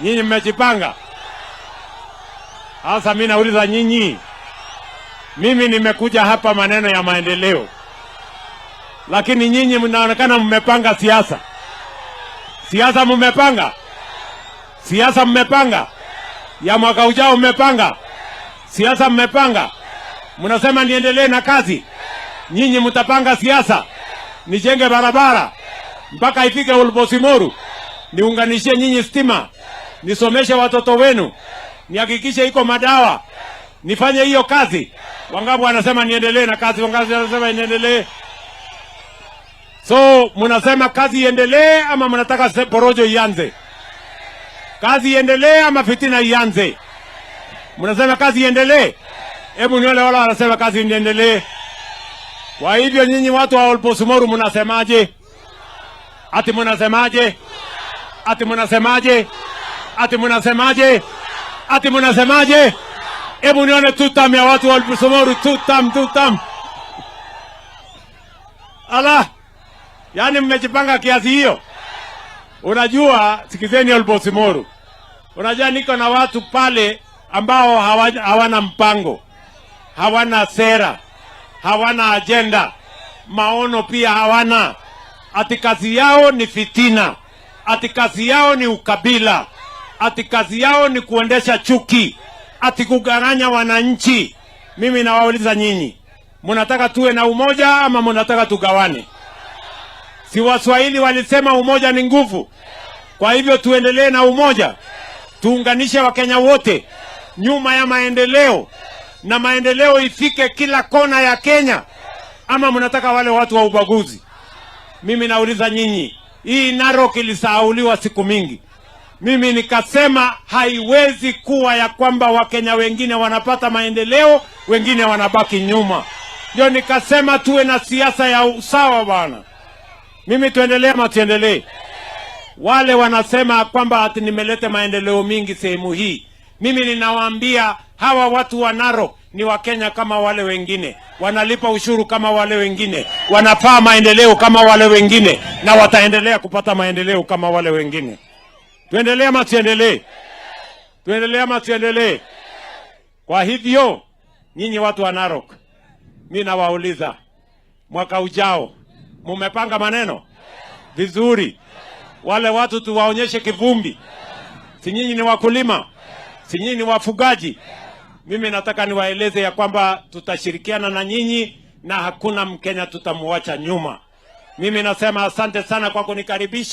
Nyinyi mmejipanga? Sasa mimi nauliza nyinyi, mimi nimekuja hapa maneno ya maendeleo, lakini nyinyi mnaonekana mmepanga siasa. Siasa mmepanga? Siasa mmepanga? Ya mwaka ujao mmepanga? Siasa mmepanga? Mnasema niendelee na kazi, nyinyi mtapanga siasa, nijenge barabara mpaka ifike Olbosimoru, niunganishie nyinyi stima, nisomeshe watoto wenu, nihakikishe iko madawa, nifanye hiyo kazi. Wangapi wanasema niendelee na kazi? Wangapi wanasema niendelee? So mnasema kazi iendelee ama mnataka porojo ianze? Kazi iendelee ama fitina ianze? Mnasema kazi iendelee? Hebu nione wale wanasema kazi iendelee. Kwa hivyo nyinyi watu wa Olbosimoru mnasemaje? Ati mnasemaje? Ati mnasemaje? Ati mnasemaje? Ati mnasemaje? Hebu nione tutam ya watu wa Olbosimoru, tutam, tutam. Ala, yaani mmejipanga kiasi hiyo? Unajua, sikizeni Olbosimoru. Unajua niko na watu pale ambao hawana mpango, hawana sera, hawana ajenda, maono pia hawana. Ati kazi yao ni fitina, ati kazi yao ni ukabila, ati kazi yao ni kuendesha chuki, ati kugawanya wananchi. Mimi nawauliza nyinyi, mnataka tuwe na umoja ama mnataka tugawane? Si Waswahili walisema umoja ni nguvu? Kwa hivyo tuendelee na umoja, tuunganishe Wakenya wote nyuma ya maendeleo, na maendeleo ifike kila kona ya Kenya. Ama mnataka wale watu wa ubaguzi? Mimi nauliza nyinyi, hii Narok ilisahauliwa siku mingi. Mimi nikasema haiwezi kuwa ya kwamba Wakenya wengine wanapata maendeleo, wengine wanabaki nyuma. Ndio nikasema tuwe na siasa ya usawa bwana. Mimi tuendelee ama tuendelee? Wale wanasema kwamba ati nimeleta maendeleo mingi sehemu hii, mimi ninawaambia hawa watu wa Narok ni Wakenya kama wale wengine, wanalipa ushuru kama wale wengine, wanafaa maendeleo kama wale wengine, na wataendelea kupata maendeleo kama wale wengine. Tuendelee ama tuendelee? Tuendelee ama tuendelee? Kwa hivyo nyinyi watu wa Narok, mi nawauliza, mwaka ujao mumepanga maneno vizuri? Wale watu tuwaonyeshe kivumbi. Si nyinyi ni wakulima? Si nyinyi ni wafugaji? Mimi nataka niwaeleze ya kwamba tutashirikiana na nyinyi na hakuna Mkenya tutamuacha nyuma. Mimi nasema asante sana kwa kunikaribisha.